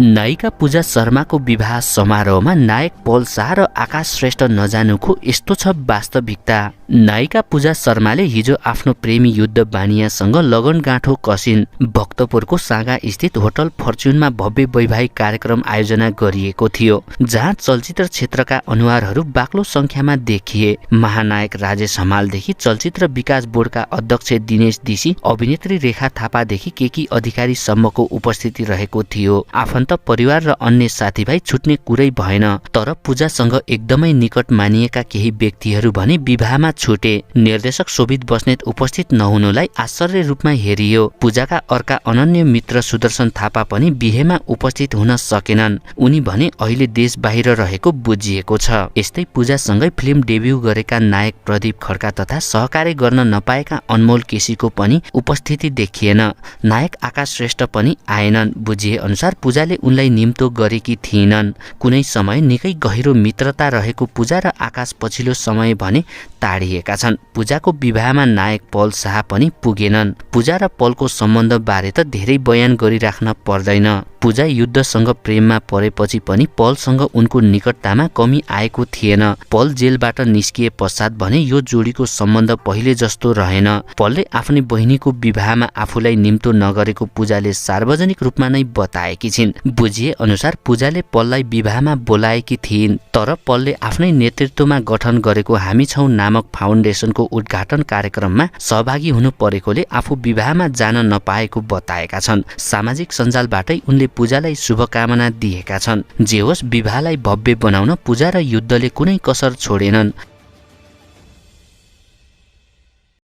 नायिका पूजा शर्माको विवाह समारोहमा नायक पल शाह र आकाश श्रेष्ठ नजानुको यस्तो छ वास्तविकता। नायिका पूजा शर्माले हिजो आफ्नो प्रेमी युद्ध बानियासँग लगनगाँठो कसिन्। भक्तपुरको सागा स्थित होटल फर्च्युनमा भव्य वैवाहिक कार्यक्रम आयोजना गरिएको थियो, जहाँ चलचित्र क्षेत्रका अनुहारहरू बाक्लो संख्यामा देखिए। महानायक राजेश हमालदेखि चलचित्र विकास बोर्डका अध्यक्ष दिनेश दिसी, अभिनेत्री रेखा थापादेखि केकी अधिकारी सम्मको उपस्थिति रहेको थियो। आफन्त परिवार र अन्य साथीभाइ छुट्ने कुरै भएन। तर पूजासँग एकदमै निकट मानिएका केही व्यक्तिहरू भने विवाहमा छुटे। निर्देशक शोभित बस्नेत उपस्थित नहुनुलाई आश्चर्य रूपमा हेरियो। पूजाका अर्का अनन्य मित्र सुदर्शन थापा पनि बिहेमा उपस्थित हुन सकेनन्। उनी भने अहिले देश बाहिर रहेको बुझिएको छ। यस्तै पूजासँगै फिल्म डेब्यू गरेका नायक प्रदीप खड्का तथा सहकार्य गर्न नपाएका अनमोल केसीको पनि उपस्थिति देखिएन। नायक आकाश श्रेष्ठ पनि आएनन्। बुझिए अनुसार पूजाले उनलाई निम्तो गरेकी थिएनन्। कुनै समय निकै गहिरो मित्रता रहेको पूजा र आकाश पछिल्लो समय भने टाढिएका छन्। पूजाको विवाहमा नायक पल शाह पनि पुगेनन्। पूजा र पलको सम्बन्ध बारे त धेरै बयान गरिराख्न पर्दैन। पूजा युद्धसँग प्रेममा परेपछि पनि पलसँग उनको निकटतामा कमी आएको थिएन। पल जेलबाट निस्किए पश्चात भने यो जोडीको सम्बन्ध पहिले जस्तो रहेन। पलले आफ्नै बहिनीको विवाहमा आफूलाई निम्तो नगरेको पूजाले सार्वजनिक रूपमा नै बताएकी छिन्। बुझिए अनुसार पूजाले पललाई विवाहमा बोलाएकी थिइन्, तर पलले आफ्नै नेतृत्वमा गठन गरेको हामी छौं नामक फाउन्डेसनको उद्घाटन कार्यक्रममा सहभागी हुनु परेकोले आफू विवाहमा जान नपाएको बताएका छन्। सामाजिक सञ्जालबाटै उनले पूजालाई शुभकामना दिएका छन्। जे होस्, विवाहलाई भव्य बनाउन पूजा र युद्धले कुनै कसर छोडेनन्।